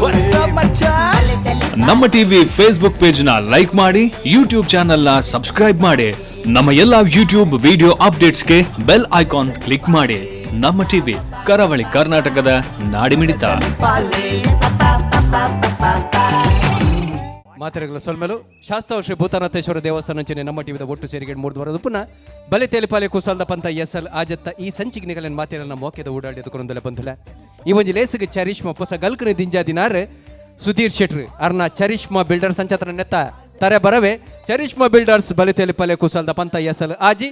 What's up, ಮಚ್ಚಾ? ನಮ್ಮ TV Facebook page ನ like ಮಾಡಿ, ಯೂಟ್ಯೂಬ್ ಚಾನೆಲ್ ನ ಸಬ್ಸ್ಕ್ರೈಬ್ ಮಾಡಿ. ನಮ್ಮ ಎಲ್ಲಾ ಯೂಟ್ಯೂಬ್ ವಿಡಿಯೋ ಅಪ್ಡೇಟ್ಸ್ಗೆ bell icon click ಮಾಡಿ. ನಮ್ಮ ಟಿವಿ, ಕರಾವಳಿ ಕರ್ನಾಟಕದ ನಾಡಿಮಿಡಿತ. ಮಾತೆರೆಗಳ ಸೊಲ್ಮೆಲು. ಶಾಸ್ತಾವ್ ಶ್ರೀ ಭೂತನಾಥೇಶ್ವರ ದೇವಸ್ಥಾನ ನಮ್ಮ ಟಿವಿದ ಒಟ್ಟು ಸೇರಿಗೆ ಮೂರ್ದು ಬರೋದು ಪುನಃ ಬಲಿ ತೇಲಿಪಾಲೆ ಕುಸಾಲ್ದ ಪಂತ ಎಸ್ ಎಲ್ ಆಜತ್ತ ಈ ಸಂಚಿಗೆ ನಿಗಲನ್ ಮಾತೆರನ್ನ ಮೋಕೆದ ಓಡಾಡಿದ ಕೊರೊಂದಲೆ ಬಂಧುಲ. ಈ ಒಂಜಿ ಲೇಸಿಗೆ ಚರಿಷ್ಮಾ ಪೊಸ ಗಲ್ಕನ ದಿಂಜಾದಿನಾರ್ ಸುಧೀರ್ ಶೆಟ್ರು ಅರ್ನ ಚರಿಷ್ಮಾ ಬಿಲ್ಡರ್ಸ್ ಅಂಚತ್ರ ನೆತ್ತ ತರೆ ಬರವೆ. ಚರಿಷ್ಮಾ ಬಿಲ್ಡರ್ಸ್, ಬಲಿ ತೇಲಿಪಾಲೆ ಕುಸಾಲ್ದ ಪಂತ ಎಸ್ ಎಲ್ ಆಜಿ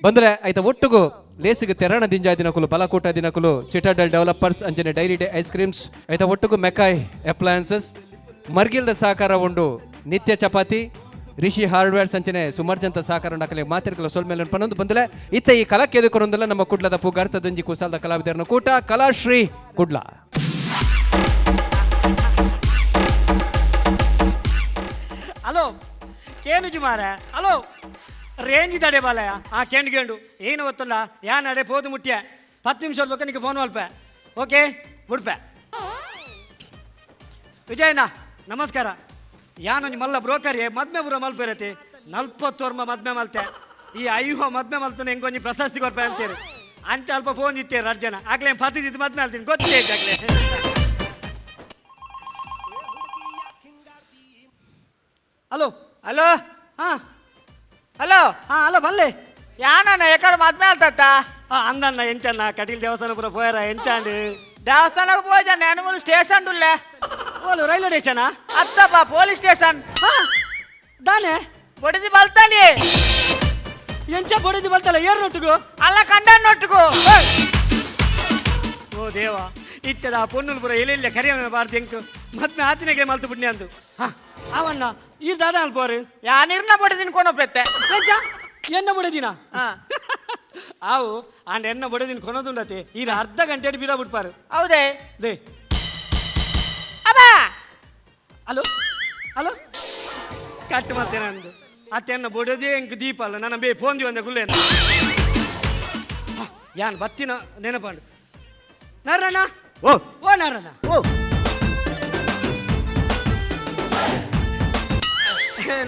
ಬಂದ್ರೆ ಆಯ್ತ. ಒಟ್ಟುಗು ಲೇಸಿಗೆ ತೆರಣ ದಿಂಜಾ ದಿನಕುಲು ಬಲಕೂಟ ದಿನಕುಲು ಸಿಟಾಡೆಲ್ ಡೆವಲಪರ್ಸ್ ಅಂಚನೆ dairy day ice creams ಆಯ್ತ. ಒಟ್ಟುಗು ಮೆಕಾಯ್ ಅಪ್ಲಯನ್ಸಸ್ ಮರ್ಗಿಲ್ದ ಸಹಕಾರ ಉಂಡು. ನಿತ್ಯ ಚಪಾತಿ, ರಿಷಿ ಹಾರ್ಡ್ವೇರ್ಸ್ ಅಂಚನೆ ಸುಮರ್ಜಂತ ಸಹಕಾರ ಉಂಡು. ಮಾತಿರ್ಕಲ ಸೊಲ್ಮೇಲೆ ಪನೊಂದು ಬಂದಲೆ ಇತ್ತ ಈ ಕಲಾ ಎದುಕೊರೊಂದಲ್ಲ ನಮ್ಮ ಕುಡ್ಲದ ಪುಗಾರ್ತದಂಜಿ ಕುಸಾಲ್ದ ಕಲಾವಿದರನ ಕೂಟ ಕಲಾಶ್ರೀ ಕುಡ್ಲ. ಹಲೋ, ಕೇನುಜಿ ಮಾರ. ಹಲೋ, ರೇಂಜ್ ತಡೆ ಬಾಲಯ. ಆ ಕೇಂಡು ಕೇಂಡು ಏನು ಗೊತ್ತಲ್ಲ. ಯಾ ನಡೆ ಪೋದು ಮುಟ್ಯ 10 ನಿಮಿಷ ಬೇಕು ನಿಮಗೆ ಫೋನ್ ಮಲ್ಪೆ. ಓಕೆ, ಬಿಡ್ಪೆ. ವಿಜಯಣ್ಣ, ನಮಸ್ಕಾರ. ಯಾನೊಂಜಿ ಮಲ್ಲ ಬ್ರೋಕರ್ ಮದ್ಮೆ ಬುರ ಮಲ್ಪೆರತಿ. 40 ವರ್ಮ ಮದ್ಮೆ ಮಲ್ತೆ. ಈ ಐಹೋ ಮದ್ಮೆ ಮಲ್ತನ ಹೆಂಗೊಂಜಿ ಪ್ರಶಸ್ತಿ ಕೊರ್ಪೆ ಅಂತೀರಿ. ಅಂಚ ಅಲ್ಪ ಫೋನ್ ಇತ್ತೇರು ಅರ್ಜನ ಆಗ್ಲೇ ಪತ್ತಿದ್ದು ಮದ್ಮೆ ಅಲ್ತೀನಿ ಗೊತ್ತೇ ಆಗ್ಲೇ. ಹಲೋ. ಹಲೋ. ಹಾ. ಹಲೋ. ಹಾ, ಹಲೋ, ಬಲ್ಲೆ. ಯಾನಣ್ಣ ಎಕಡೆ ಮದ್ಮೆ ಆಲ್ತತ್ತ? ಆ ಅಂದಣ್ಣ, ಎಂಚಣ್ಣ, ಕಟೀಲ್ ದೇವಸ್ಥಾನ ಪೂರ ಪೋಯರ, ಎಂಚಾಂಡ್? ದೇವಸ್ಥಾನಕ್ಕೆ ಪೋಯ್ಜಣ್ಣ, ಅನುಮೂಲು ಸ್ಟೇಷನ್ ಉಳ್ಳೆ. ಓಲು, ರೈಲ್ವೆ ಸ್ಟೇಷನಾ? ಅತ್ತಪ್ಪ, ಪೊಲೀಸ್ ಸ್ಟೇಷನ್. ಹಾ, ದಾನೆ? ಬಡಿದಿ ಬಲ್ತಾಲಿ. ಎಂಚ ಬಡಿದು ಬಲ್ತಲ್ಲ? ಏರ್ ನೊಟ್ಟುಗು? ಅಲ್ಲ, ಕಂಡನ್ ನೊಟ್ಟುಗು. ಓ ದೇವ, ಇತ್ತದ ಆ ಪೊನ್ನುಲು ಪೂರ ಎಲೆಲ್ಲ ಕರಿಯ ಬಾರ್ದು. ಎಂಕು ಮದ್ಮೆ ಆತಿನಗೆ ಮಲ್ತು ಪುಣ್ಯ ಅಂದು. ಹಾ, ಅವಣ್ಣ, ಈ ದಾದ ಅಲ್ಪೋರು. ಯಾನಿರ್ನ ಬಡಿದಿನ ಕೊನೊಪೆತ್ತೆ. ಎಂಚ ಎನ್ನ ಬಡದಿನ? ಹಾ. ಆವು ಆಂಡ ಎನ್ನ ಬಡದಿನ ಕೊನದುಂಡತೆ. ಈ ಅರ್ಧ ಗಂಟೆ ಬೀರ ಬಿಡ್ಪಾರು. ಹೌದೇ? They. ಅಬ್ಬ. Hello, hello, cut ಮಾಡ್ತೇನೆ ನಂದು. ಅತ್ತೆನ್ನ ಬಡದೇ ಎಂಕ್ ದೀಪ ಅಲ್ಲ. ನನ್ನ ಬೇ ಫೋನ್ the ಒಂದೆ ಗುಲ್ಲೇನ ಯಾನ್ ಬತ್ತಿನ ನೆನಪಂಡು. ನಾರಣ್ಣ. ಓ. ಓ ನಾರಣ್ಣ. ಓ.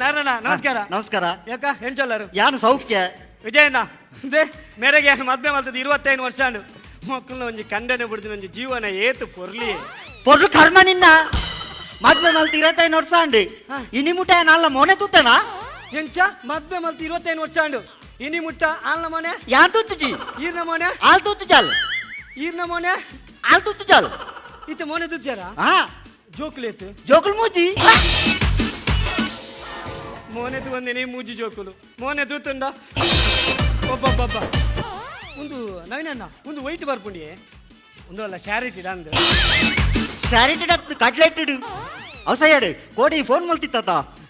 ನಾರಣ್ಣ, ನಮಸ್ಕಾರ. ನಮಸ್ಕಾರ. ಯಾಕ ಎಂಚಲ್ಲರು? ಯಾನು ಸೌಖ್ಯ. ವಿಜಯಣ್ಣ, they ಮೇರೆಗೆ ಮದ್ವೆ ಮಲ್ತದ್ದು 25 ವರ್ಷ. ಮಕ್ಕಳನ್ನ ಒಂಜಿ ಕಂಡನೆ ಬಿಡ್ದಿನ ಒಂಜಿ ಜೀವನ ಏತು ಪೊರ್ಲಿ. ಪೊರ್ಲು ಕರ್ಮ ನಿನ್ನ. ಮದ್ವೆ ಮಲ್ತಿ 25 ವರ್ಷ ಅಂಡಿ. ಇನಿ ಮುಟ ನಾಲ್ಲ ಮೋನೆ ತೂತನಾ? ಎಂಚ ಮದ್ವೆ ಮಲ್ತು 25 ವರ್ಷ ಅಂಡು, ಇನಿ ಮುಟ್ಟ ಆಲ್ನ ಮನೆ? ಯಾನ್ ತೂತುಜಿ. ಈರ್ನ ಮೋನೆ? ಆಲ್ ತೂತು ಜಾಲ್. ಈರ್ನ ಮೋನೆ? ಆಲ್ ತೂತು ಜಾಲ್. ಇತ್ತ ಮೋನೆ ತುಜ್ಜಾರ? ಹಾ. ಜೋಕುಲೇತು? ಜೋಕುಲ್ ಮೂಜಿ. ಮೋನೆ ಒಂದೇನೆ ಮೂಜಿ ಜೋಕುಲು. ಮೋನೆ ತೂತುಂಡ ಒಬ್ಬೊಬ್ಬೊಬ್ಬ. ಒಂದು ನವೀನಣ್ಣ, ಒಂದು ವೈಟ್ ಬರ್ಪುಂಡಿ. ಒಂದು ಅಲ್ಲ, ಶಾರಿಟಿ ಅಂದು. ಕ್ಯಾರೆಟ್ ಕಟ್ಲೆಟ್ ಅವಸಯ್ಯಾಡು ಕೋಡಿ ಫೋನ್ ಮಲ್ತಿತ್ತ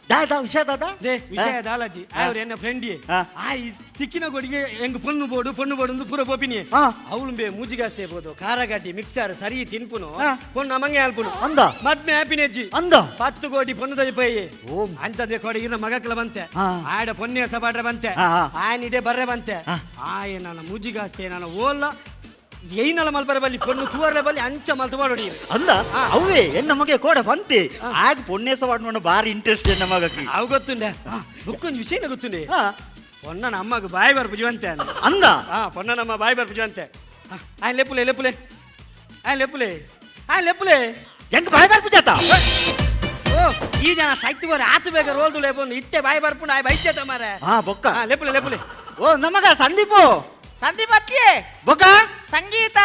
ದಾ ದಾ ವಿಷಯ ದಾದಾ? They ವಿಷಯ ದಾಲಾಜಿ, ಅವ್ರ ಎನ್ನ ಫ್ರೆಂಡ್. ಹಾ. ಆ ತಿಕ್ಕಿನ ಕೊಡಿಗೆ ಹೆಂಗ್ ಪೊಣ್ಣು ಬೋಡು, ಪೊಣ್ಣು ಬೋಡು ಪೂರ ಪೋಪಿನಿ. ಹಾ. ಅವಳು ಬೇ ಮೂಜಿಗಾಸ್ತಿ ಬೋದು, ಖಾರಗಡ್ಡಿ, ಮಿಕ್ಸರ್ ಸರಿ ತಿನ್ಪುನು. ಹಾ. ಪೊಣ್ಣು ಅಮಂಗೆ ಅಲ್ಪುನು. ಅಂದ? ಮದ್ಮೆ ಆಪಿನೆಜ್ಜಿ. ಅಂದ? 10 ಕೋಟಿ ಪೊಣ್ಣು ದೈಪಯಿ. ಓ. ಅಂತದೇ ಕೊಡಿ ಇರ ಮಗಕ್ಲ ಬಂತೆ. ಹಾ. ಆಡ ಪೊನ್ನೆ ಸಬಾಡ್ರೆ ಬಂತೆ. ಹಾ, ಹಾ. ಆಯನಿಡೆ ಬರ್ರೆ ಬಂತೆ. ಹಾ. ಆಯ ನನ್ನ ಮೂಜಿಗಾಸ್ತಿ ನಾನು ಓಲ್ಲ ಏನಲ್ಲ ಮಲ್ಪರೆ ಬಲ್ಲಿ, ಪೊಣ್ಣು ತೂವರ್ಲೆ ಬಲ್ಲಿ, ಅಂಚ ಮಲ್ತು ಮಾಡೋಡಿ. ಅಂದ? ಅವೇ ಎನ್ನ ಮಗೆ ಕೋಡ ಬಂತೆ. ಆಗ ಪೊನ್ನೇಸ ವಾಡ್ಮಣ್ಣ ಬಾರಿ ಇಂಟ್ರೆಸ್ಟ್ ಎನ್ನ ಮಗಕ್ಕೆ. ಅವು ಗೊತ್ತುಂಡೆ. ಬುಕ್ಕೊಂದು ವಿಷಯನ ಗೊತ್ತುಂಡೆ. ಹಾ. ಪೊನ್ನನ ಅಮ್ಮಗ ಬಾಯಿ ಬರ್ಪು ಜೀವಂತೆ. ಅಂದ? ಹಾ, ಪೊನ್ನನಮ್ಮ ಬಾಯಿ ಬರ್ಪು ಜೀವಂತೆ. ಆಯ್ ಲೆಪ್ಪುಲೆ, ಲೆಪ್ಪುಲೆ, ಆಯ್ ಲೆಪ್ಪುಲೆ, ಆಯ್ ಲೆಪ್ಪುಲೆ. ಹೆಂಗ್ ಬಾಯ್ ಬರ್ಪು ಜಾತ? ಓ, ಈ ಜನ ಸೈತ್ ಬರ ಆತು ಬೇಗ ರೋಲ್ದು ಲೇಪುಂಡು. ಇತ್ತೆ ಬಾಯಿ ಬರ್ಪುಂಡು. ಆಯ್ ಬೈತೆ ಮಾರೆ. ಹಾ, ಬೊಕ್ಕ? ಹಾ, ಲೆಪ್ಪುಲೆ, ಲೆಪ್ಪುಲೆ. ಓ ನಮಗ ಸಂದೀಪು. ಸಂದೀಪ್ ಅತ್ತಿಯೇ. ಬೊಕ್ಕ? ಸಂಗೀತ.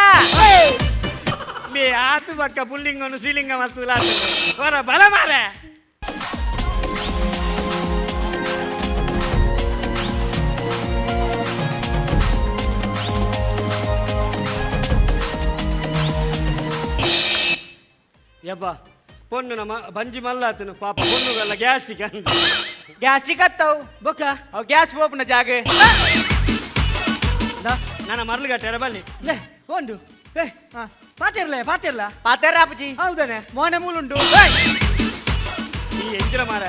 ಬೇ ಆತು ಬಕ್ಕ ಪುಲ್ಲಿಂಗನು ಶ್ರೀಲಿಂಗ ಮಲ್ತುಲ ಹೊರ ಬಲ ಮಾರೆ. ಯಬ್ಬ, ಪೊಣ್ಣು ನಮ್ಮ ಬಂಜಿ ಮಲ್ಲಾತನು ಪಾಪ. ಪೊಣ್ಣುಗಲ್ಲ ಗ್ಯಾಸ್ಟಿಕ್ ಅಂತ. ಗ್ಯಾಸ್ಟ್ರಿಕ್ ಅತ್ತವು. ಬೊಕ್ಕ? ಅವು ಗ್ಯಾಸ್ ಪೋಪುನ ಜಾಗ. ದಾ, ನನ್ನ ಮರಳುಗಟ್ಟೆ ಬಲ್ಲಿ ಲೇ ಒಂದು. ಏ, ಪಾತಿರ್ಲೆ, ಪಾತಿರ್ಲ. ಪಾತೆರ ಅಪ್ಪಜಿ. ಹೌದಾನೆ? ಮೋನೆ ಮೂಲುಂಡು. ಈ ಎಂಚಿನ ಮಾರ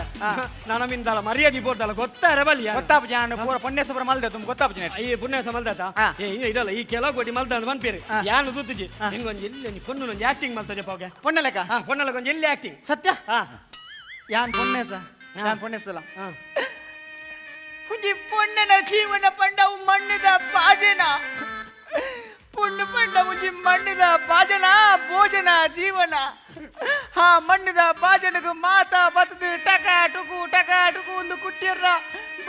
ನಾನು ಮರ್ಯಾದೆ ಪೋರ್ದಲ್ಲ ಗೊತ್ತಾರೆ ಬಲ್ಲಿ ಗೊತ್ತಾಪು ಜಾನ ಪೂರ ಪೊನ್ನೇಸಪುರ ಮಲ್ದೆ ತುಂಬ ಗೊತ್ತಾಪು ಜನ. ಈ ಪುಣ್ಯ ಮಲ್ದಾತ. ಏ ಇನ್ನು ಇಡಲ್ಲ ಈ ಕೆಲವು ಕೋಟಿ ಮಲ್ದ ಅಂತ ಮನ್ಪೇರು ಯಾನು ತೂತುಜಿ ಹಿಂಗೊಂಜಿ ಎಲ್ಲಿ ನೀ ಪೊಣ್ಣು ಒಂಜಿ ಆಕ್ಟಿಂಗ್ ಮಲ್ತಜೆ ಪೋಗೆ. ಪೊಣ್ಣೆ ಲೆಕ್ಕ. ಹಾ, ಪೊಣ್ಣಲ ಒಂಜಿ ಎಲ್ಲಿ ಆಕ್ಟಿಂಗ್. ಸತ್ಯ. ಹಾ. ಯಾನ್ ಪೊನ್ನೇಸ, ಯಾನ್ ಪೊನ್ನೇಸಲ್ಲ. ಹಾ. ಒಂಜಿ ಪೊಣ್ಣನ ಜೀವನ ಪಂಡವು ಮಣ್ಣಿದ ಪಾಜನ, ಪುಣ್ಣು ಪಂಡ ಒಂಜಿ ಮಣ್ಣಿದ ಪಾಜನ ಭೋಜನ ಜೀವನ. ಹಾ ಮಣ್ಣಿದ ಬಾಜನಗು ಮಾತಾ ಬತ್ತದು ಟಕ ಟುಕು ಟಕ ಟುಕು ಒಂದು ಕುಟ್ಟಿರ್ರ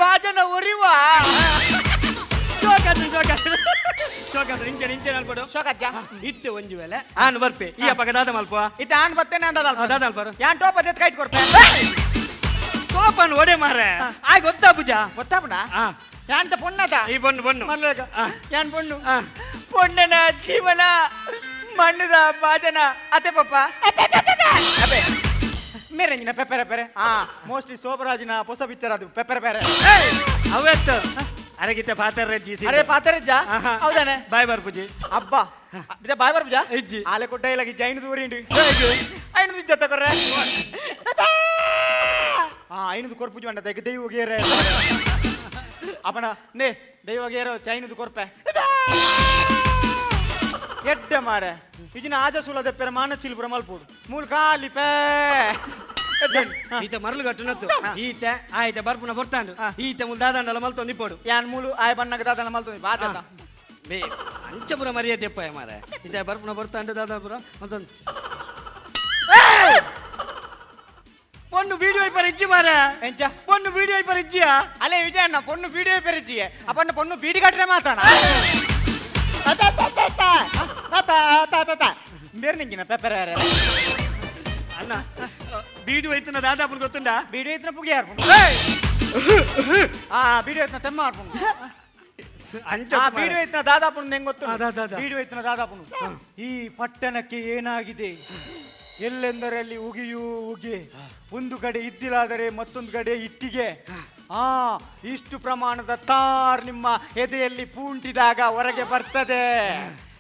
ಬಾಜನ ಒರಿವ. ಶೋಕಾತು ಶೋಕಾತು ಶೋಕಾತು ಇಂಚೆ ಇಂಚೆ ಅಲ್ಪಡು. ಶೋಕಜ್ಜ. ಇತ್ತೆ ಒಂಜಿ ವೇಳೆ ಆನ್ ಬರ್ಪೆ ಈ ಅಪ್ಪಗ ದಾದ ಮಲ್ಪ. ಇತ್ತ ಆನ್ ಬತ್ತೇನೆ ಅಂದದ. ದಾದ ಅಲ್ಪರು. ಯಾನ್ ಟೋಪ ದೆತ್ ಕೈಟ್ ಕೊರ್ಪೆ. ಟೋಪನ್ ಒಡೆ ಮಾರೆ ಆಯ್ ಗೊತ್ತಾ ಪೂಜಾ. ಗೊತ್ತಾಪುಣ. ಹಾ. ಯಾನ್ತ ಪೊಣ್ಣದ ಈ ಪೊಣ್ಣು ಪೊಣ್ಣು ಮಲ್ಲೇಗ. ಆ. ಯಾನ್ ಪೊಣ್ಣು. ಆ. ಪೊಣ್ಣನ ಜೀವನ ಮಣ್ಣದ ಬಾಜನ ಅತೆ ಪಪ್ಪ ಅಬೆ ಮೇರೆಂಜಿನ ಪೆಪ್ಪರೆ ಪೆರೆ. ಹಾ ಮೋಸ್ಟ್ಲಿ ಸೋಬರಾಜಿನ ಹೊಸ ಪಿಕ್ಚರ್ ಅದು ಪೆಪ್ಪರೆ ಪೆರೆ. ಅವೆತ್ತು ಅರಗಿತ್ತೆ ಪಾತರ್ರೆ ಜೀಸಿ. ಅರೆ ಪಾತರಜ್ಜ. ಹೌದಾನೆ. ಬಾಯ್ ಬರ್ಪುಜಿ. ಅಬ್ಬಾ ಇದ ಬಾಯ್ ಬರ್ಪುಜ. ಇಜ್ಜಿ. ಆಲೆ ಕೊಟ್ಟ ಇಲ್ಲ ಜೈನ ದೂರಿಂಡು ಐನದು ಇಜ್ಜತ್ತ ಕೊರ್ರೆ. ಹಾ ಐನದು ಕೊರ್ಪುಜಿ ಅಂಡ ದೈವ ದೈವ ಗೇರೆ ಅಪನ ನೇ ದೈವ ಗೇರೋ ಚೈನದು ಕೊರ್ಪೆ ಎಡ್ಡೆ ಮಾರೆ ಇಜಿನ ಆಜ ಸುಲ ದೆಪ್ಪೆರ ಮಾನ ಚಿಲ್ಪುರ ಮಲ್ಪೋಡು ಮೂಲ ಖಾಲಿ ಪೇ. ಈತ ಮರಳು ಕಟ್ಟುನತ್ತು ಈತ ಆಯ್ತ ಬರ್ಪುನ ಬರ್ತಾಂಡು ಈತ ಮುಲ್ ದಾದಾಂಡಲ ಮಲ್ತೊಂದು ಇಪ್ಪೋಡು. ಯಾನ್ ಮೂಲು ಆಯ್ ಬಣ್ಣಗ ದಾದಾನ ಮಲ್ತೊಂದು ಬಾದ. ಬೇ ಅಂಚಪುರ ಮರ್ಯಾದೆ ಪ್ಪ ಮಾರೆ ಈತ ಬರ್ಪುನ ಬರ್ತಾಂಡು ದಾದಾಪುರ ಮಲ್ತೊಂದು ಪೊಣ್ಣು ವಿಡಿಯೋ ಇಪ್ಪರ್ ಇಜ್ಜಿ ಮಾರೆ. ಎಂಚ? ಪೊಣ್ಣು ವಿಡಿಯೋ ಇಪ್ಪರ್ ಇಜ್ಜಿಯಾ? ಅಲ್ಲೇ ವಿಜಯಣ್ಣ ಪೊಣ್ಣು ವಿಡಿಯೋ ಪೆರಿಜ್ಜಿ ಅಪ್ಪಣ್ಣ ಪೊಣ್ಣು ಬೀಡಿ ಕಟ್ಟರೆ ಮಾತಾಡ ಬೇರೆ ನಿಂಗಿನ ಪೆಪ್ಪರೆ. ಅಣ್ಣ ಬೀಡು ಹೋಯ್ತನ ದಾದಾಪುರ ಗೊತ್ತುಂಡಾ? ಬೀಡಿ ಐತನ ಪುಗೆ ಹಾರ್ಪುಂಡು. ಆ ಬೀಡಿ ಐತನ ತೆಮ್ಮ ಹಾರ್ಪುಂಡು. ಅಂಚ ಆ ಬೀಡು ಐತನ ದಾದಾಪುಂಡು ಹೆಂಗ್ ಗೊತ್ತು? ಆ, ದಾ, ದಾ, ದಾ. ಬೀಡು ಐತನ ದಾದಾಪುಂಡು. ಈ ಪಟ್ಟಣಕ್ಕೆ ಏನಾಗಿದೆ? ಎಲ್ಲೆಂದರಲ್ಲಿ ಉಗಿಯೂ ಉಗಿ, ಒಂದು ಕಡೆ ಇದ್ದಿಲಾದರೆ ಮತ್ತೊಂದು ಕಡೆ ಇಟ್ಟಿಗೆ. ಆ ಇಷ್ಟು ಪ್ರಮಾಣದ ತಾರ್ ನಿಮ್ಮ ಎದೆಯಲ್ಲಿ ಪೂಂಟಿದಾಗ ಹೊರಗೆ ಬರ್ತದೆ.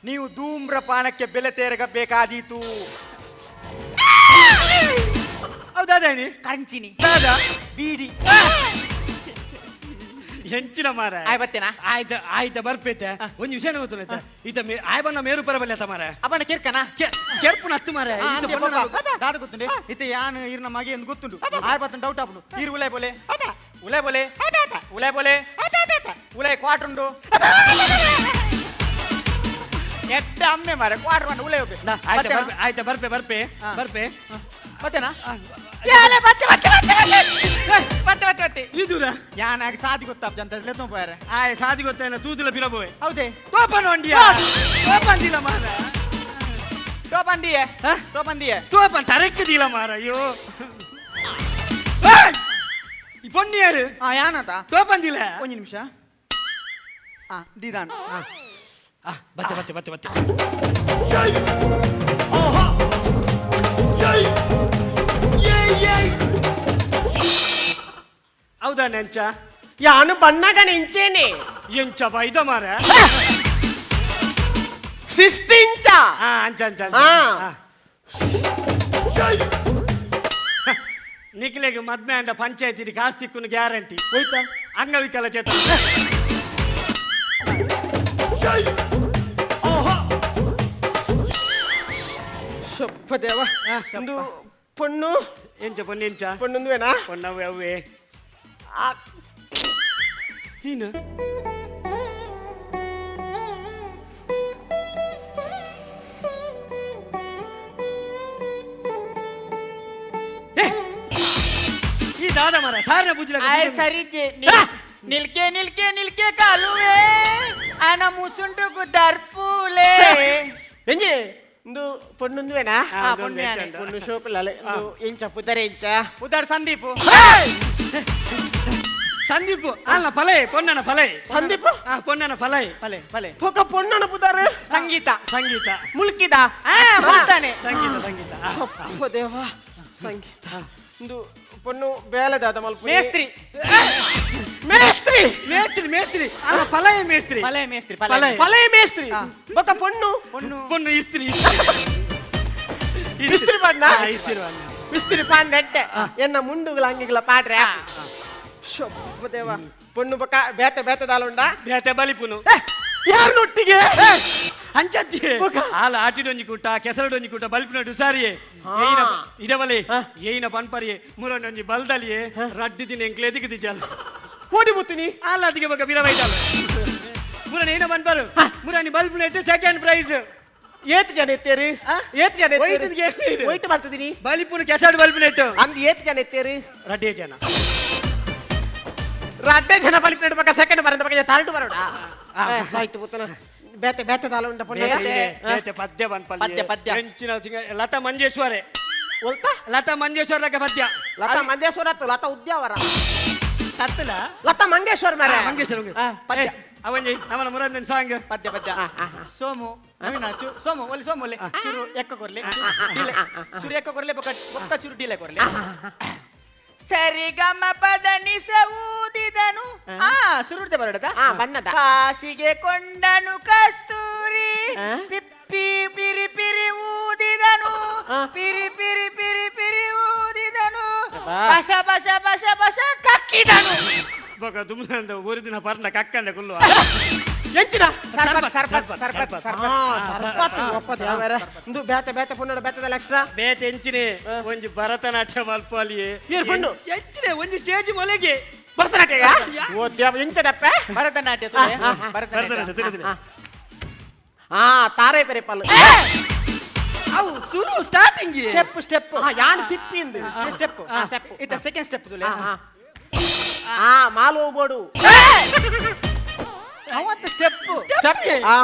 ನೀವು ಧೂಮ್ರಪಾನಕ್ಕೆ ಬೆಲೆ ತೆರಗಬೇಕಾದೀತು. ಹೌದಾ ನೀ ಕಂಚಿನಿ ದಾದಾ ಬೀಡಿ ಹೆಂಚಿನ ಮಾರ. ಆಯ್ ಬತ್ತೇನಾ? ಆಯ್ತ ಆಯ್ತ ಬರ್ಪೈತೆ ಒಂದು ವಿಷಯ ಗೊತ್ತಿಲ್ಲ ಈತ ಆಯ್ ಬನ್ನ ಮೇರು ಪರಬಲ್ಲ ಮಾರ. ಅಪ್ಪನ ಕಿರ್ಕನ ಕೆರ್ಪುನ ಹತ್ತು ಮಾರ. ದಾದ ಗೊತ್ತುಂಡೆ ಇತ್ತೆ ಯಾನ್ ಇರ್ನ ಮಗೆ ಎಂದು ಗೊತ್ತುಂಡು. ಆಯ್ ಬತ್ತನ್ ಡೌಟ್ ಆಪುಂಡು. ಈರ್ ಉಲೈ ಬೋಲೆ ಉಲೈ ಬೋಲೆ ಉಲೈ ಬೋಲೆ ಉಲೈ ಕ್ವಾರ್ಟರ್ ಉಂಡು ಎಟ್ಟ ಅಮ್ಮೆ ಮಾರೆ ಕ್ವಾರ್ಟರ್ ಉಂಡು ಉಲೈ ಹೋಗ್ಬೇಕು. ಆಯ್ತ ಬರ್ಪೆ ಆಯ್ತ ಬರ್ಪೆ ಬರ್ಪೆ ಬರ್ಪೆ. ಬತ್ತೇನಾ? ಯಾಲೆ ಬತ್ತೆ ಬತ್ತೆ ಬತ್ತೆ ಬತ್ತೆ ಬತ್ತೆ ಬತ್ತೆ. ಇದೂರ ಯಾನಾಗ ಸಾದಿ ಗೊತ್ತಾಪ್ ಅಂತ ಲೆತ್ತೋ ಪೋಯಾರೆ. ಆಯ್ ಸಾದಿ ಗೊತ್ತೇನ ತೂತುಲ ಪಿರಬೋವೆ. ಹೌದೇ. ಟೋಪನ್ ಒಂಡಿಯಾ ಟೋಪನ್ ದಿಲ ಮಾರ. ಟೋಪನ್ ದಿಯೆ ಟೋಪನ್ ದಿಯೆ ಟೋಪನ್ ತರಕ್ಕೆ ದಿಲ ಮಾರ. ಅಯ್ಯೋ ಈ ಪೊಣ್ಣು ಯಾರು? ಆ ಯಾನತ ಟೋಪನ್ ದಿಲ. ಒಂದು ನಿಮಿಷ. ಆ ದಿದಾನ್. ಆ ಬತ್ತೆ ಬತ್ತೆ ಬತ್ತೆ ಬತ್ತೆ. ಹೌದಾ ನೆಂಚ? ಯಾನು ಬಣ್ಣಗ ನೆಂಚೇನೆ. ಎಂಚ ಬೈದ ಮಾರ. ಶಿಸ್ತಿಂಚ. ಆ ಅಂಚ ಅಂಚ ಅಂಚ. ಆ. ನಿಖಿಲೆಗ್ ಮದ್ಮೆ ಅಂಡ ಪಂಚಾಯತಿ ಕಾಸು ತಿಕ್ಕುನು ಗ್ಯಾರಂಟಿ. ಹೋಯ್ತಾ? ಅಂಗವಿಕಲ ಚೇತನ. ಸೊಪ್ಪ ದೇವ ಒಂದು ಪೊಣ್ಣು. ಎಂಚ ಪೊಣ್ಣು ಎಂಚ? ಪೊಣ್ಣುಂದುವೇನಾ? ಪೊಣ್ಣವೆ ಅವೇ ನೀನು ಏ, ಈ ದಾದ ಮಾರ ಸಾರನ ಪೂಜೆ. ಆಯ್ ಸರಿ ಜೆ ನಿಲ್ಕೆ ನಿಲ್ಕೆ ನಿಲ್ಕೆ ಕಾಲುವೆ ಆನ ಮುಸುಂಟುಗು ದರ್ಪುಲೆ. ಎಂಜಿ ಇಂದು ಪೊಣ್ಣುಂದುವೇನಾ? ಆ, ಪೊಣ್ಣು ಯಾನೆ. ಪೊಣ್ಣು ಶೋಪಿಲ್ಲಲೆ ಇಂದು ಎಂಚ ಪುದರೆ ಎಂಚ? ಉದಾರ್ ಸಂದೀಪ್. ಸಂದೀಪ್ ಅಲ್ಲ ಫಲೈ ಪೊನ್ನನ ಫಲೈ. ಸಂದೀಪ್. ಆ ಪೊನ್ನನ ಫಲೈ. ಫಲೆ ಫಲೆ. ಪೊಕ ಪೊಣ್ಣನ ಪುದಾರು? ಸಂಗೀತ. ಸಂಗೀತ. ಮುಲ್ಕಿದ. ಆ ಮುಲ್ತಾನೆ. ಸಂಗೀತ ಸಂಗೀತ. ಆ, ಅಪ್ಪ ದೇವ ಸಂಗೀತ ಇಂದು ಪೊಣ್ಣು ಬೇಲೆದಾದ ಮಲ್ಪು. ಮೇಸ್ತ್ರಿ. ಮೇಸ್ತ್ರಿ. ಮೇಸ್ತ್ರಿ ಮೇಸ್ತ್ರಿ ಅಲ್ಲ ಫಲೈ ಮೇಸ್ತ್ರಿ. ಫಲೆ ಮೇಸ್ತ್ರಿ. ಫಲೈ. ಫಲೆ. ಫಲೈ ಮೇಸ್ತ್ರಿ. ಬೊಕ ಪೊಣ್ಣು? ಪೊಣ್ಣು ಪೊಣ್ಣು ಇಸ್ತ್ರಿ. ಇಸ್ತ್ರಿ ಬಣ್ಣ? ಇಸ್ತ್ರಿ ಬಣ್ಣ. ಮಿಸ್ತ್ರಿ ಪಾಂಡೆ ಅಡ್ಡೆ ಎನ್ನ ಮುಂಡುಗಳ ಅಂಗಿಗಳ ಪಾಡ್ರೆ. ಶೊಪ್ಪ ದೇವ, ಪೊಣ್ಣು ಬಕ ಬೇತೆ ಬೇತೆ ದಾಲುಂಡ. ಬೇತೆ ಬಲಿಪುನು. ಯಾರು ನೊಟ್ಟಿಗೆ? ಅಂಚತ್ತಿ ಆಲ ಆಟಿಡೊಂಜಿ ಕೂಟ, ಕೆಸರಡೊಂಜಿ ಕೂಟ ಬಲಿಪುನ ಹುಷಾರಿಯೇ. ಏಯ್ನ ಇಡವಲೆ ಏಯ್ನ ಪನ್ಪರಿಯೇ, ಮುರನೊಂಜಿ ಬಲ್ದಲಿಯೇ ರಡ್ಡು ದಿನ ಎಂಕ್ಲೆ ಎದಿಗೆ ದಿಜಾಲ. ಕೋಡಿ ಮುತ್ತಿನಿ. ಆಲ ಅದಿಗೆ ಬೊಕ ಬಿರವೈದಾಲ ಮುರನ್ ಏನ ಪನ್ಪರು, ಮುರನಿ ಬಲ್ಪುನ ಇತ್ತು ಸೆಕೆಂಡ್ ಪ್ರೈಸ್. ಏತ್ ಜನ ಎತ್ತೇರು? ಏತ್ ಜನ? ಒಯ್ತುದು ಏನ್? ಒಯ್ಟು ಬರ್ತದಿನಿ. ಬಲಿಪುನ ಕೆಸರು ಬಲ್ಪುನ ಇಟ್ಟು. ಅಂದ್ ಏತ್ ಜನ ಎತ್ತೇರು? ರಡ್ಡೇ ಜನ. ರಡ್ಡೆ ಜನ ಬಲಿಪುನ ಬಕ ಸೆಕೆಂಡ್ ಬರಂದ ಬಕ ಥರ್ಡ್ ಬರೋಣ ಆಯ್ತು ಪುತ್ತನ. ಬೇತೆ ಬೇತೆ ದಾಲ ಉಂಡ ಪೊಣ್ಣು? ಬೇತೆ ಬೇತೆ ಪದ್ಯ ಪನ್ಪಲ್ಲಿ. ಪದ್ಯ, ಪದ್ಯ. ಹೆಂಚಿನ ಸಿಂಗ ಲತಾ ಮಂಜೇಶ್ವರೆ. ಒಲ್ತ? ಲತಾ ಮಂಜೇಶ್ವರ ಪದ್ಯ. ಲತಾ ಮಂಜೇಶ್ವರ ಆತು, ಲತಾ ಉದ್ಯಾವರ. ತತ್ತಲ. ಲತಾ ಮಂಗೇಶ್ವರ ಮಾರ್ರೆ. ಮಂಗೇಶ್ವರ. ಪದ್ಯ. ಅವಂಜಿ ಅವನ ಮುರಂದನ್ ಸಾಂಗ್. ಪದ್ಯ ಪದ್ಯ. ಸೋಮು ನವೀನ ಚು ಸೋಮು ಒಲಿ, ಸೋಮು ಒಲಿ, ಚುರು ಎಕ್ಕ ಕೊರ್ಲಿ ಡಿಲೆ, ಚುರು ಎಕ್ಕ ಕೊರ್ಲೆ ಬೊಕ್ಕ ಬೊಕ್ಕ ಚುರು ಡಿಲೆ ಕೊರ್ಲೆ. ಸರಿಗಮ ಪದ ನಿಸ ಊದಿದನು, ಆ ಸುರುಡ್ದೆ ಬರಡದ. ಬಣ್ಣದ. ಕಾಸಿಗೆ ಕೊಂಡನು ಕಸ್ತೂರಿ, ಪಿಪ್ಪಿ ಪಿರಿ ಪಿರಿ ಊದಿದನು, ಪಿರಿ ಪಿರಿ ಪಿರಿ ಪಿರಿ ಊದಿದನು, ಬಸ ಬಸ ಬಸ ಬಸ ಕಕ್ಕಿದನು. ಬೊಕ ದುಮ್ನಂದ ಊರಿದಿನ ಪರ್ನ ಕಕ್ಕಂದ ಕುಲ್ಲು. ಎಂಚಿನ? ಸರ್ಬತ್ ಸರ್ಬತ್ ಸರ್ಬತ್ ಸರ್ಬತ್. ಸರ್ಪತ್ ಒಪ್ಪ ದೇವರೇ. ಇಂದು ಬೇತೆ ಬೇತೆ ಪುನ್ನಡ ಬೇತೆದ ಎಕ್ಸ್ಟ್ರಾ. ಬೇತೆ ಎಂಚಿನೆ, ಒಂಜಿ ಭರತನಾಟ್ಯ ಮಲ್ಪಾಲಿಯೇ. ಏರ್ ಪೊಣ್ಣು? ಎಂಚಿನೆ, ಒಂಜಿ ಸ್ಟೇಜ್ ಮೊಲೆಗೆ. ಭರತನಾಟ್ಯ? ಓ ದೇವ, ಎಂಚದಪ್ಪೆ? ಭರತನಾಟ್ಯ ತುಲೆ, ಭರತನಾಟ್ಯ. ಭರತನಾಟ್ಯ ತುಲೆ. ತಾರೆ ಪೆರೆ ಪಲ್ಲು. ಅವು ಸುರು starting. Step step. ಯಾನ್ ತಿಪ್ಪಿಂದು. ಸ್ಟೆಪ್. ಸ್ಟೆಪ್. ಇತ್ತ ಸೆಕೆಂಡ್ ಸ್ಟೆಪ್ ತುಲೆ. ಮಾಲು ಹೋಗ್ಬೋಡು. ಅವತ್ತು ಸ್ಟೆಪ್. ಸ್ಟೆಪ್.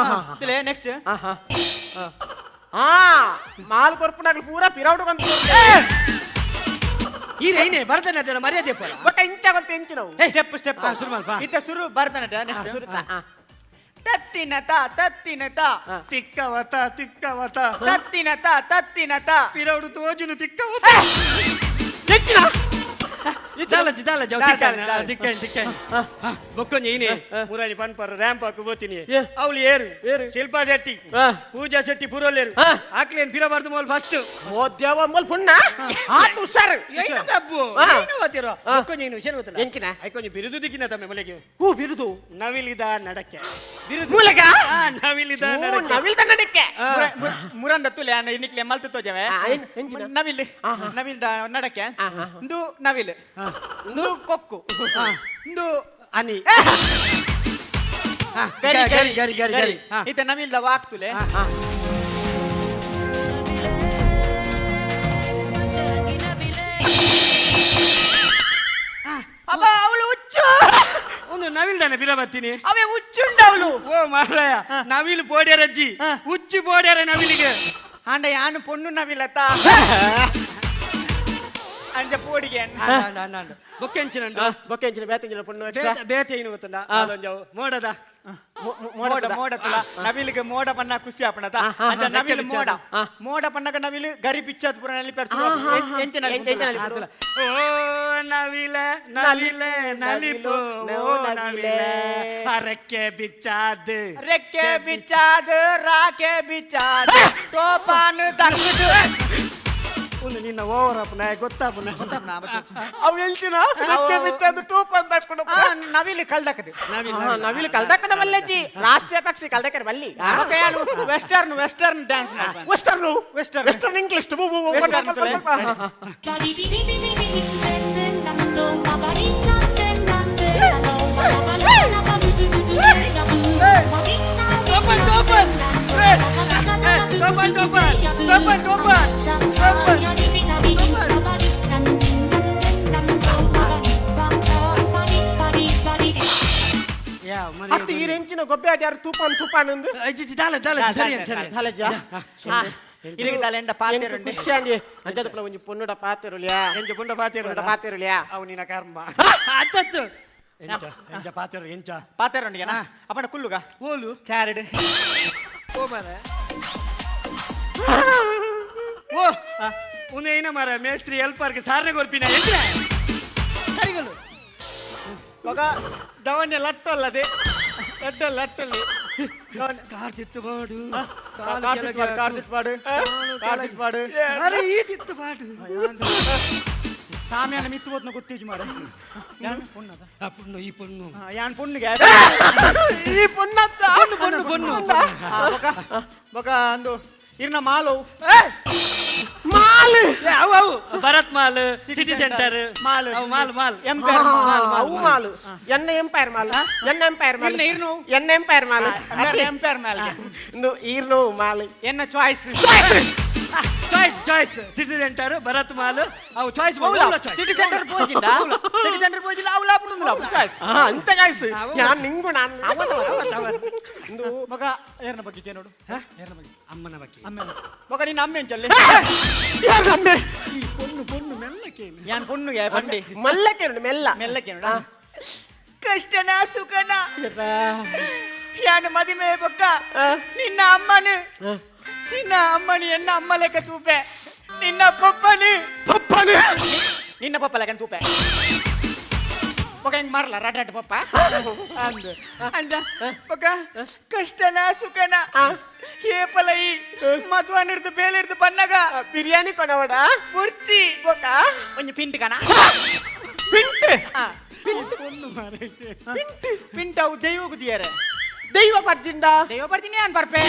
ತುಲೆ ನೆಕ್ಸ್ಟ್. ಮಾಲು ಕೊರ್ಪುನಾಗ್ಲು ಪೂರ ಪಿರೌಡು ಬಂತು. ಈ ರೈನೆ ಭರತನಾಟ್ಯದ ಮರ್ಯಾದೆ ಪೋಲ. ಬೊಕ್ಕ ಇಂಚ ಗೊತ್ತ ಎಂಚಿನವು? Step step. ಶುರು ಮಲ್ಪ. ಇತ್ತ ಸುರು ಭರತನಾಟ್ಯ ನೆಕ್ಸ್ಟ್. ಸುರುತ. ತತ್ತಿನ ತ ತತ್ತಿನ ತ. ತಿಕ್ಕವತ ತಿಕ್ಕವತ. ತತ್ತಿನ ತ ತತ್ತಿನ ತ. ಪಿರೌಡು ತೋಜುನು ತಿಕ್ಕವತ. ಎಂಚಿನ? ದಾಲಜಿ ದಾಲಜಿ ಅವು. ದಾಲ, ತಿಕ್ಕನ್ ದಾಲ. ತಿಕ್ಕನ್ ತಿಕ್ಕನ್. ಬೊಕ್ಕೊಂಜಿ ಏನೇ ಮುರಾನಿ ಪನ್ಪರ್ ರ್ಯಾಂಪ್ ಹಾಕು ಬೋತೀನಿ. ಏ. ಅವಳು ಏರು? ಏರು? ಶಿಲ್ಪಾ ಶೆಟ್ಟಿ, ಪೂಜಾ ಶೆಟ್ಟಿ ಪೂರೋಲೇರು. ಆಕ್ಲೇನ್ ಪಿರಬಾರ್ದು ಮೋಲ್ ಫಸ್ಟ್. ಓ ದೇವ, ಮೊಲ್ ಪುಣ್ಣ ಆತು ಹುಷಾರು. ಏನ ಬಾಬು? ಏನ ವಾತಿರೋ? ಬೊಕ್ಕೊಂಜಿ ಏನು ವಿಷಯ ಗೊತ್ತಲ್ಲ? ಎಂಚಿನ? ಐಕೊಂಜಿ ಬಿರುದು ದಿಕ್ಕಿನ ತಮ್ಮೆ ಮೊಲೆಗೆ. ಹೂ ಬಿರುದು. ನವಿಲಿದ ನಡಕ್ಕೆ. ಬಿರುದು. ಮೂಲಕ. ನವಿಲಿದ ನಡಕ್ಕೆ. ನವಿಲ್ ನಡಕ್ಕೆ. ಮುರಂದ ತುಲೆ ಅನ್ನ ಇನ್ನಿಕ್ಲೆ ಮಲ್ತು ತೋಜವೆ. ಎಂಚಿನ? ನವಿಲ್ ನವಿಲ್ದ ನಡಕ್ಕೆ. ಇಂದು ನವಿಲ್, ಇಂದು ಕೊಕ್ಕು, ಇಂದು ಅನಿ. ಗರಿ. ಗರಿ ಗರಿ ಗರಿ ಗರಿ. ಇತ್ತ ನವಿಲ್ದ ವಾಕ್ ತುಲೆ. ಅಬ್ಬ, ಅವಳು ಹುಚ್ಚು. ಒಂದು ನವಿಲ್ ತಾನೆ ಬಿರಬತ್ತೀನಿ. ಅವೇ ಹುಚ್ಚುಂಡ ಅವಳು. ಓ ಮಾರಾಯ, ನವಿಲು ಪೋಡ್ಯಾರಜ್ಜಿ, ಹುಚ್ಚು ಪೋಡ್ಯಾರ ನವಿಲಿಗೆ. ಆಂಡ ಯಾನು ಪೊಣ್ಣು ನವಿಲತ್ತ ಅಂಜ ಪೋಡಿಗೆ. ಬೊಕ್ಕೆಂಚಿನಂಡು. ಬೊಕ್ಕೆ ಎಂಚಿನ ಬೇತೆ ಎಂಚಿನ ಪೊಣ್ಣು ಎಕ್ಸ್ಟ್ರಾ? ಬೇತೆ ಬೇತೆ ಏನು ಗೊತ್ತುಂಡ? ಅಲ್ಲೊಂಜವು ಮೋಡದ. ಮೋಡ ಮೋಡ ತುಲ. ನವಿಲಿಗೆ ಮೋಡ ಬಣ್ಣ ಖುಷಿ ಆಪಣತ. ಅಂಚ ನವಿಲು ಮೋಡ ಮೋಡ ಪಣ್ಣಗ ನವಿಲು ಗರಿ ಪಿಚ್ಚದ್ ಪೂರ ನಲಿಪೆರ್. ಎಂಚಿನ? ಎಂಚಿನ? ಆತುಲ. ಓ ನವಿಲ ನವಿಲೆ ನಲಿಪು, ಓ ನವಿಲೆ ಅರಕ್ಕೆ ಬಿಚ್ಚಾದ್. ರೆಕ್ಕೆ ಬಿಚ್ಚಾದ, ರಾಕೆ ಬಿಚ್ಚಾದ, ಟೋಪಾನು ದಕ್ಕದು. ಒಂದು ನಿನ್ನ ಓವರ್ ಅಪ್ ನಾಯ ಗೊತ್ತಾಪುನ. ಅವು ಎಂಚಿನ ರೆಕ್ಕೆ ಬಿಚ್ಚದು ಟೂಪ್ ಅಂತ ಹಾಕೊಂಡು. ನವಿಲು ಕಳ್ದಕದು. ನವಿಲ್. ನವಿಲು ಕಲ್ದಕ್ಕನ ಬಲ್ಲೆಜ್ಜಿ, ರಾಷ್ಟ್ರೀಯ ಪಕ್ಷಿ ಕಲ್ದಕ್ಕನ ಬಲ್ಲಿ. Western western dance. Western. Western. Western English. Western ತುಲೆ. Topan topan topan topan topan topan topan. ಯಾ. ಅತ್ತು ಈ ರೆಂಚಿನ ಗೊಬ್ಬೆ ಆಟ ಯಾರು ತೂಪಾನ್ ತೂಪಾನ್ ಅಂದು. ಅಜ್ಜಿ ದಾಲ ದಾಲ ಸರಿ ಸರಿ. ದಾಲಜ್ಜ. ಇರಿಗೆ ದಾಲೆಂಡ ಪಾತೆರುಂಡೆ. ಖುಷಿ ಅಂಡಿ ಅಂಜದ ಒಂಜಿ ಪೊನ್ನುಡ ಪಾತೆರುಲಿಯಾ. ಎಂಚ ಪುಂಡ ಪಾತೆರು? ಪೊನ್ನುಡ ಪಾತೆರುಲಿಯಾ. ಅವು ನಿನ್ನ ಕರ್ಮ ಅತ್ತತ್ತು. ಎಂಚ ಎಂಚ ಪಾತೆರು ಎಂಚ? ಪಾತೆರುಂಡಿಗೆನಾ? ಅಪ್ಪಣ ಕುಲ್ಲುಗ. ಓಲು? ಚಾರಡ್. ಓ ಮಾರ, ಓ ಉಂದು ಏನ ಮಾರ, ಮೇಸ್ತ್ರಿ ಎಲ್ಪರ್ಗೆ ಸಾರನೆ ಕೊರ್ಪಿನ ಎಂಚ ಸರಿಗಳು? ಮಗ ದವನ್ಯ ಲಟ್ಟಲ್ಲದೆ ಲಡ್ಡ ಲಟ್ಟಲ್ಲಿ. ಕಾರ್ ತಿತ್ತು ಪಾಡು. ಕಾರ್ ತಿತ್ತು ಪಾಡು, ಕಾರ್ ತಿತ್ತು ಪಾಡು, ಕಾರ್ ತಿತ್ತು ಪಾಡು. ಅರೆ ಈ ತಿತ್ತು ಪಾಡು. ಸಾಮ್ಯಾನ ಮಿತ್ತು ಹೋದ್ನ ಗೊತ್ತೇಜ್ ಮಾರ. ಯಾನ್ ಪೊಣ್ಣದ? ಆ ಪೊಣ್ಣು, ಈ ಪೊಣ್ಣು. ಯಾನ್ ಪೊಣ್ಣುಗೆ. ಈ ಪೊಣ್ಣತ್ತ? ಪೊಣ್ಣು, ಪೊಣ್ಣು, ಪೊಣ್ಣು. ಬೊಕ ಬೊಕ ಅಂದು ಇರ್ನ ಮಾಲು. ಮಾಲ್. ಅವು ಅವು Bharat mall, city centre mall. ಅವು ಮಾಲ್, ಮಾಲ್. Empire mall. ಅವು ಮಾಲ್. ಎನ್ನ ಎಂಪೈರ್ ಮಾಲ್, ಎನ್ನ ಎಂಪೈರ್ ಮಾಲ್. ಇರ್ನ, ಇರ್ನು. ಎನ್ನ ಎಂಪೈರ್ ಮಾಲ್. Empire mall. ಇಂದು ಈರ್ನು ಮಾಲ್. ಎನ್ನ choice. Choice, choice. City centre, Bharat mall, ಅವು ಚಾಯ್ಸ್. ಸಿಟಿ ಸೆಂಟರ್ ಪೋಜಿಲ್ಲ, ಸಿಟಿ ಸೆಂಟರ್ ಪೋಜಿಲ್ಲ, ಅವು ಲಾಪುಂಡುಂದುಲ ಚಾಯ್ಸ್. ಅಂತ ಚಾಯ್ಸ್. ಯಾನ್ ನಿಂಗು ನಾನು ಇಂದು. ಮಗ ಏರ್ನ ಬಗ್ಗೆ ನೋಡು, ಏರ್ನ ಬಗ್ಗೆ? ಅಮ್ಮನ ಬಗ್ಗೆ. ಅಮ್ಮನ ಮಗ, ನಿನ್ನ ಅಮ್ಮೆ ಅಂಚಲ್ಲಿ. ಯಾರ್ ಅಮ್ಮೆ? ಈ ಪೊಣ್ಣು, ಪೊಣ್ಣು ಮೆಲ್ಲಕ್ಕೆ. ಯಾನ್ ಪೊಣ್ಣುಗೆ ಬಂಡಿ. ಮಲ್ಲಕ್ಕೆ ನೋಡು, ಮೆಲ್ಲ. ಮೆಲ್ಲಕ್ಕೆ ನೋಡ. ಕಷ್ಟನ ಸುಖನ ಯಾನು ಮದಿಮೆ ಬೊಕ್ಕ ನಿನ್ನ ಅಮ್ಮನು, ನಿನ್ನ ಅಮ್ಮನು ಎನ್ನ ಅಮ್ಮ ಲೆಕ್ಕ ತೂಪೆ. ನಿನ್ನ ಪಪ್ಪನು ಪಪ್ಪನೇ ನಿನ್ನ ಪಪ್ಪ ಲೆಕ್ಕ ತೂಪೆ. ಬೊಕ ಹೆಂಗ್ ಮಾರಲ್ಲ ರಡ್ ರಡ್ ಪಪ್ಪ ಅಂದು ಅಂದ. ಬೊಕ ಕಷ್ಟನ ಸುಖನ ಏಪಲ ಈ ಮದುವನಿರ್ದು ಬೇಲಿರ್ದು ಬನ್ನಗ ಬಿರಿಯಾನಿ ಕೊನವಡ ಬುರ್ಚಿ. ಬೊಕ ಒಂಜಿ ಪಿಂಟ್ ಕಣ. ಪಿಂಟ್. ಪೊಣ್ಣು ಮಾರೈತೆ. ಪಿಂಟ್ ಅವು ದೈವಗು ದಿಯರೆ. ದೈವ ಪರ್ಜಿಂದ? ದೈವ ಪರ್ಜಿನ ಯಾನ್ ಪರ್ಪೆ.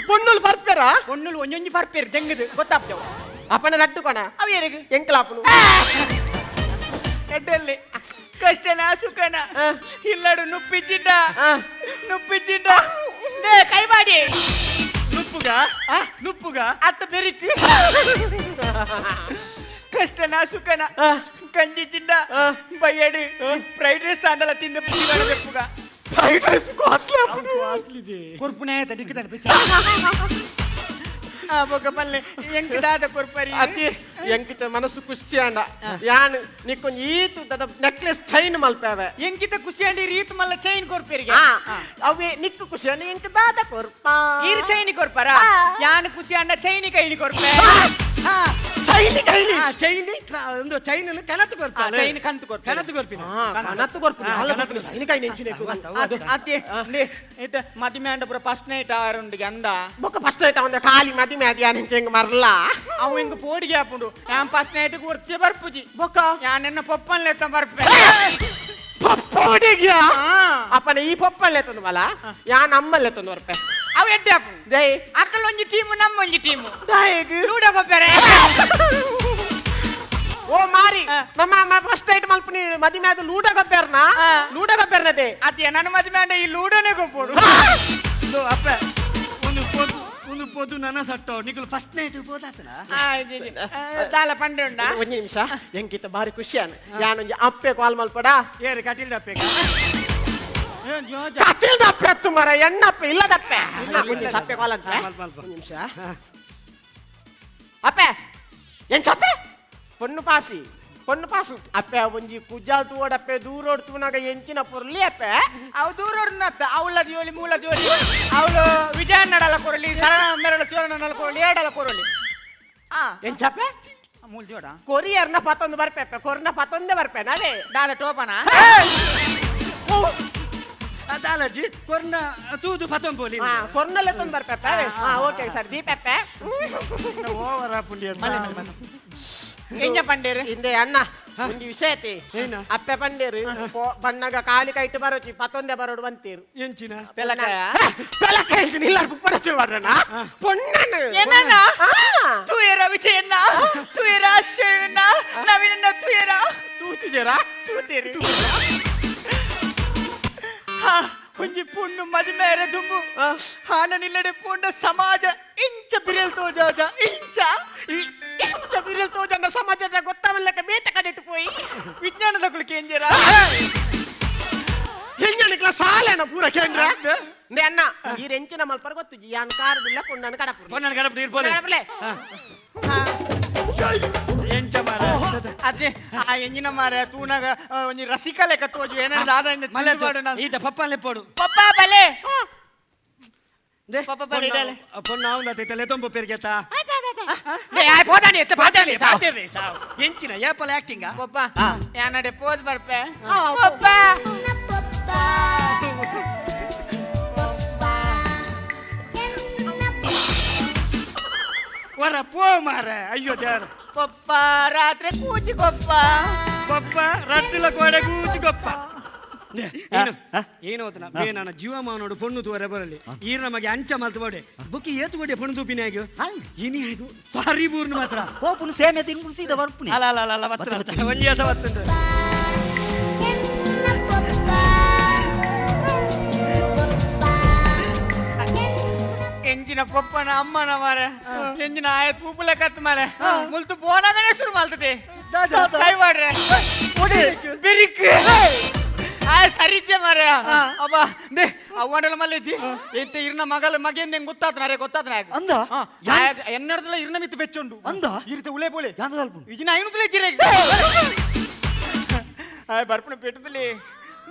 ಪೊಣ್ಣುಲು ಪರ್ಪೆರ? ಪೊಣ್ಣುಲು ಒಂಜೊಂಜಿ ಪರ್ಪೇರು ಜಂಗದು ಗೊತ್ತಾಪ್ತವು. ಅಪ್ಪನ ರಡ್ಡು ಕೊಣ. ಅವು ಏರೆಗ್? ಎಂಕಲಾಪುನು. ಎಡ್ಡಲ್ಲಿ ಕಷ್ಟನ ಸುಖನ ಇಲ್ಲಡು ನುಪ್ಪಿಚ್ಚಿಂಡ ನುಪ್ಪಿಚ್ಚಿಂಡ they ಕೈಬಾಡಿ. ನುಪ್ಪುಗ, ನುಪ್ಪುಗ. ಅತ್ತ ಬೆರಿಕ್. ಕಷ್ಟನ ಸುಖನ ಕಂಜಿ ಚಿಂಡ ಬಯ್ಯಡು ಫ್ರೈಡ್ ರೈಸ್ ಅಂಡಲ ತಿಂದ ಬೆಪ್ಪುಗ. Fried rice costly. ಕಾಸ್ಟ್ಲಿ. ಕೊರ್ಪುನೇ ತಡಿಕ್ಕದ ಬಿಚ್ಚ. ಆ ಬೊಕ ಪಲ್ಲೆ ಎಂಕ್ ದಾದ ಕೊರ್ಪರಿ? ಅತಿ ಎಂಕಿತ ಮನಸ್ಸು ಖುಷಿ ಅಂಡ. ಯಾನ್ ನಿಕ್ಕೊಂಜಿ ಈತು ದದ ನೆಕ್ಲೆಸ್ ಚೈನ್ ಮಲ್ಪೇವೆ. ಎಂಕಿತ ಖುಷಿ ಅಂಡಿ ರೀತ್ ಮಲ್ಲ ಚೈನ್ ಕೊರ್ಪೇರಿಗೆ. ಅವೇ ನಿಕ್ಕು ಖುಷಿ ಅಂಡ ಎಂಕ್ ದಾದ ಕೊರ್ಪ? ಈರ್ ಚೈನಿ ಕೊರ್ಪರ? ಯಾನ್ ಖುಷಿ ಅಂಡ ಚೈನಿ ಕೈನಿ ಕೊರ್ಪೆ. ಚೈನಿ ಕೈನಿ. ಚೈನಿ ಒಂದು ಚೈನ್ ಕನತು ಕೊರ್ಪ. ಚೈನ್ ಕಂತು ಕೊರ್ಪೆ. ಕನತು ಕೊರ್ಪಿನ. ಕನತು ಕೊರ್ಪು. ಕನತು. ಚೈನಿ ಕೈನಿ ಎಂಚಿನ? ಅತ್ತೆ ಇತ್ತ ಮದಿಮೆ ಅಂಡ ಪೂರ ಫಸ್ಟ್ ನೈಟ್ ಆರುಂಡಿಗೆ ಅಂದ. ಬೊಕ್ಕ ಫಸ್ಟ್ ನೈಟ್ ಅವಂದ ಖಾಲಿ ಮದಿಮೆ ಅದು ಯಾನ್ ಹೆಂಗ್ ಮರ್ಲ. ಅವು ಹಿಂಗ ಪೋಡಿಗೆ ಹಾಪುಂಡು. ಯಾನ್ ಫಸ್ಟ್ ನೈಟ್ ಒರ್ತಿ ಬರ್ಪುಜಿ. ಬೊಕ್ಕ ಯಾನ್ ಎನ್ನ ಪಪ್ಪನ್ ಲೆತ್ತ ಬರ್ಪೆ. ಪಪ್ಪೋಡಿಗ್ಯಾ? ಅಪ್ಪನ ಈ ಪಪ್ಪಲ್ಲೇ ತಂದು ಮಲ, ಯಾನ್ ಅಮ್ಮಲ್ಲೇ ತಂದು ಬರ್ಪೆ. ಅವು ಎಡ್ಡೆ ಹಾಪುಂಡು. ಜೈ. ಅಕ್ಕಲ್ ಒಂಜಿ ಟೀಮು, ನಮ್ಮ ಒಂಜಿ ಟೀಮು. ದಾಯೆಗ್? ಲೂಡೋ ಗೊಬ್ಬರ. ಓ ಮಾರಿ, ನಮ್ಮ ಫಸ್ಟ್ ನೈಟ್ ಮಲ್ಪುನಿ ಮದಿಮೆ ಅದು ಲೂಡೋ ಗೊಬ್ಬೆರ್ನ? ಲೂಡೋ ಗೊಬ್ಬೆರ್ನದೆ. ಅತ್ತೆ ನನ್ನ ಮದಿಮೆ ಅಂಡ ಈ ಲೂಡೋನೇ ಗೊಪ್ಪೋಡು. ಅಪ್ಪ ಒಂದು ಪೊದು, ಒಂದು ಪೊದು ನನ್ನ ಸಟ್ಟೋ ನಿಕುಲು ಫಸ್ಟ್ ನೈಟ್ ಪೋದಾತನ. ದಾಲ ಪಂಡೆ ಉಂಡ. ಒಂಜಿ ನಿಮಿಷ, ಎಂಕಿತ ಬಾರಿ ಖುಷಿಯಾನ. ಯಾನೊಂಜಿ ಅಪ್ಪೆ ಕಾಲ್ ಮಲ್ಪಡ. ಏರು ಕಟೀಲ್ ದಪ್ಪೆ? ಕಟೀಲ್ ದಪ್ಪೆ ಅತ್ತು ಮರ, ಎಣ್ಣಪ್ಪೆ ಇಲ್ಲದಪ್ಪೆ. ಒಂಜಿ ನಿಮಿಷ, ಅಪ್ಪೆ ಕಾಲ್ ಅಂತ. ಒಂದು ನಿಮಿಷ ಅಪ್ಪೆ. ಎಂಚಪ್ಪೆ? ಪೊಣ್ಣು ಪಾಸಿ, ಪೊಣ್ಣು ಪಾಸು ಅಪ್ಪೆ. ಒಂಜಿ ಕುಜಾಲ್ ತೂವಡಪ್ಪೆ. ದೂರೋಡ್ ತೂನಾಗ ಎಂಚಿನ ಪೊರ್ಲಿ ಅಪ್ಪೆ. ಅವು ದೂರೋಡ್ನತ್ತ ಅವಳ ಜೋಲಿ ಮೂಲ ಜೋಲಿ. ಅವಳು ವಿಜಯನ್ನಡಲ ಕೊರಲಿ, ಸರಳ ಮೆರಳ ಶಿವನಡಲ ಕೊರಲಿ, ಏಡಲ ಕೊರಲಿ. ಎಂಚಪ್ಪೆ? ಮೂಲ ಜೋಡ. ಕೊರಿಯರ್ನ ಪತ್ತೊಂದು ಬರ್ಪೆ ಅಪ್ಪೆ, ಕೊರ್ನ ಪತ್ತೊಂದೇ ಬರ್ಪೆ ನಾವೇ. ದಾದ ಟೋಪನ? ದಾಲಜಿ ಕೊರ್ನ ತೂದು ಪತೊಂಪೋಲಿ. ಕೊರ್ನಲ್ಲೇ ತಂದು ಬರ್ಪೆ ಅಪ್ಪೆ. ಹಾ, ಓಕೆ ಸರ್ ದೀಪಪ್ಪೆ. ಓವರ್ ಪುಂಡಿ. ಎಂಜ ಪಂಡೇರು? ಹಿಂದೆ ಅಣ್ಣ ಒಂಜಿ ವಿಷಯ ಐತಿ. ಏನ? ಅಪ್ಪೆ ಪಂಡೇರು ಬಣ್ಣಗ ಖಾಲಿ ಕೈಟ್ ಬರೋಚಿ, ಪತ್ತೊಂದೆ ಬರೋಡು ಬಂತೀರು. ಎಂಚಿನ? ಪೆಲಕಾಯ? ಪೆಲಕಾಯ ಇಲ್ಲ, ಪುಪ್ಪಡ ಮಾಡ್ರಣ ಪೊಣ್ಣನು. ಏನಣ್ಣ? ತುಯರ ವಿಜಯಣ್ಣ, ತುಯರ ಆಶ್ಚರ್ಯಣ್ಣ, ನವೀನಣ್ಣ, ತುಯರ. ತೂತಿದ್ದೀರಾ? ತೂತೇರಿ. ಹಾ, ಒಂಜಿ ಪುಣ್ಣು ಮದಿಮೇರೆ ದುಂಬು ಹಾನ ನಿಲ್ಲಡೆ ಪುಂಡ ಸಮಾಜ ಇಂಚ ಬಿರಿಯಲ್ ತೋಜಾದ ಇಂಚ. ಈ ಇಂಚ ಬಿರಿಯಲ್ ತೋಜನ್ನ ಸಮಾಜದ ಗೊತ್ತಾವಲ್ಲಕ ಬೇತ ಕಡೆಟ್ಟು ಪೋಯಿ. ವಿಜ್ಞಾನದ ಕೇಂದ್ರ. ಹೆಂಗನಿಕ್ಲ ಸಾಲೇನ ಪೂರ ಕೇಂದ್ರ ನೇ ಅಣ್ಣ. ಈ ರೆಂಚಿನ ಮಲ್ಪರ್ ಗೊತ್ತು. ಯಾನ್ ಕಾರದಿಲ್ಲ, ಪೊಣ್ಣನ ಕಡಪುರ. ಪೊನ್ನನ ಕಡಪು ನೀರು ಪೋಲೆ. ಕಡಪುಲೆ. ಎಂಚ ಮಾರ? ಅದೇ ಆ ಎಂಜಿನ ಮಾರ ತೂನಾಗ ಒಂಜಿ ರಸಿಕ ಲೆಕ್ಕ ತೋಜು. ಏನಾದ್ರು ದಾದ ಮಲ್ಲ ಈತ ಪಪ್ಪನ್ಲೆ ಪೋಡು. ಪಪ್ಪ ಬಲೆ. ದೆ, ಪಪ್ಪ ಬಲೆ ಇಡಲೆ. ಪೊಣ್ಣ ಅವಂದ ತಲೆ ತೊಂಬ ಪೆರ್ಗೆತ. ಪೋದಾನಿ ಎತ್ತ ಪಾತೇರ್ರಿ ಪಾತೇರ್ರಿ ಸಾವು ಎಂಚಿನ ಏಪಲ ಆಕ್ಟಿಂಗ್. ಪಪ್ಪ ಯಾನಡೆ ಪೋದ್ ಬರ್ಪೆ ಪಪ್ಪ. ವರ ಪೋ ಮಾರ. ಅಯ್ಯೋ ದೇವ್ರ. ಪಪ್ಪ, ರಾತ್ರಿ ಕೂಚಿ ಕೊಪ್ಪ. ಕೊಪ್ಪ ರದ್ದುಲ ಕೋಡೆ ಕೂಚಿ ಕೊಪ್ಪ. ಏನು ಏನು ಹೋತನ ಬೇನನ ಜೀವಮಾನೋಡು ಪೊಣ್ಣು ತೂವರೆ ಬರಲಿ. ಈರ್ ನಮಗೆ ಅಂಚ ಮಲ್ತು ಬೋಡೆ ಬುಕ್ಕಿ ಏತು ಕೊಡೆ ಪೊಣ್ಣು ತೂಪಿನ ಆಗಿ ಇನಿ ಆಯ್ತು ಸಾರಿ ಬೂರ್ನು ಮಾತ್ರ. ಪೋಪುನು ಸೇಮೆ ತಿನ್ಪುನು ಸೀದಾ ಬರ್ಪುನಿ. ಅಲ್ಲ ಅಲ್ಲ ಅಲ್ಲ ಅಲ್ಲ, ಬತ್ತು ಬತ್ತು ಒಂಜಿ ಸಹ ಬತ್ತುಂಡು. ಎಂಜಿನ ಪಪ್ಪನ ಅಮ್ಮನ ಮಾರೆ, ಎಂಜಿನ ಆಯ ತೂಪುಲೆ ಕತ್ ಮಾರೆ. ಮುಲ್ತು ಬೋನಾಗನೆ ಶುರು ಮಾಡ್ತದೆ ಕೈ ಮಾಡ್ರೆ ಬಿರಿಕ್ ಆ ಸರಿಜೆ ಮಾರೆ. ಅಬ್ಬ they ಅವ್ವಂಡಲ ಮಲ್ಲೇಜಿ ಎಂತ ಇರ್ನ ಮಗಲ ಮಗೆಂದ ಹೆಂಗ್ ಗೊತ್ತಾತನ ಅರೆ ಗೊತ್ತಾತನ. ಅಂದ? ಎನ್ನಡದಲ್ಲ ಇರ್ನ ಮಿತ್ತು ಬೆಚ್ಚುಂಡು. ಅಂದ? ಇರ್ತೆ ಉಲೆ ಪೋಲೆ. ಯಾಂದ ಅಲ್ಪುಂಡು? ಇಜಿನ ಐನುದುಲೆ ಜಿರೆ ಆಯ್ ಬರ್ಪಣ ಪೆಟ್ಟದಲ್ಲಿ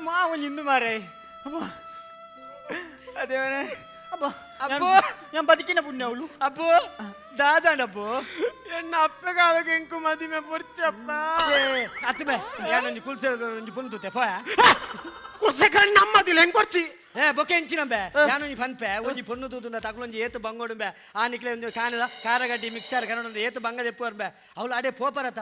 ಮಾ ಒಂಜಿ ಇಂದು ಮಾರೆ. ಅಬ್ಬ ಅದೇವನೇ ಅಬ್ಬ. ಅಬ್ಬೋ. ഞാൻ ಬದುಕಿನ ಪುಣ್ಯ ಅವಳು. ಅಪ್ಪು ದಾದಾಂಡಪ್ಪು. ಎನ್ನ ಅಪ್ಪಗಾವಾಗ ಎಂಕು ಮದಿಮೆ ಪೊರ್ಚಪ್ಪ. ಅತ್ತು ಬೇ, ಯಾನೊಂಜಿ ಕುಲ್ಸೆ ಒಂಜಿ ಪೊಣ್ಣು ತೂತೆ ಪೋಯ. ಕುರ್ಸೆಕರಣ್ ನಮ್ಮದಿಲ್ಲ ಹೆಂಗ್ ಕೊಡ್ಚಿ. ಏ ಬೊಕೆ ಎಂಚಿನಂಬೆ, ಯಾನೊಂಜಿ ಪನ್ಪೆ ಒಂಜಿ ಪೊಣ್ಣು ತೂತುಂಡ ತಗುಲೊಂಜಿ ಏತು ಬಂಗೋಡುಂಬೆ. ಆ ನಿಕ್ಲೆ ಒಂಜಿ ಕಾನದ ಕಾರಗಡ್ಡಿ ಮಿಕ್ಸರ್ ಕನ್ನಡ ಏತು ಬಂಗ ದೆಪ್ಪುವರ್ಬೆ. ಅವಳು ಅಡೆ ಪೋಪರತ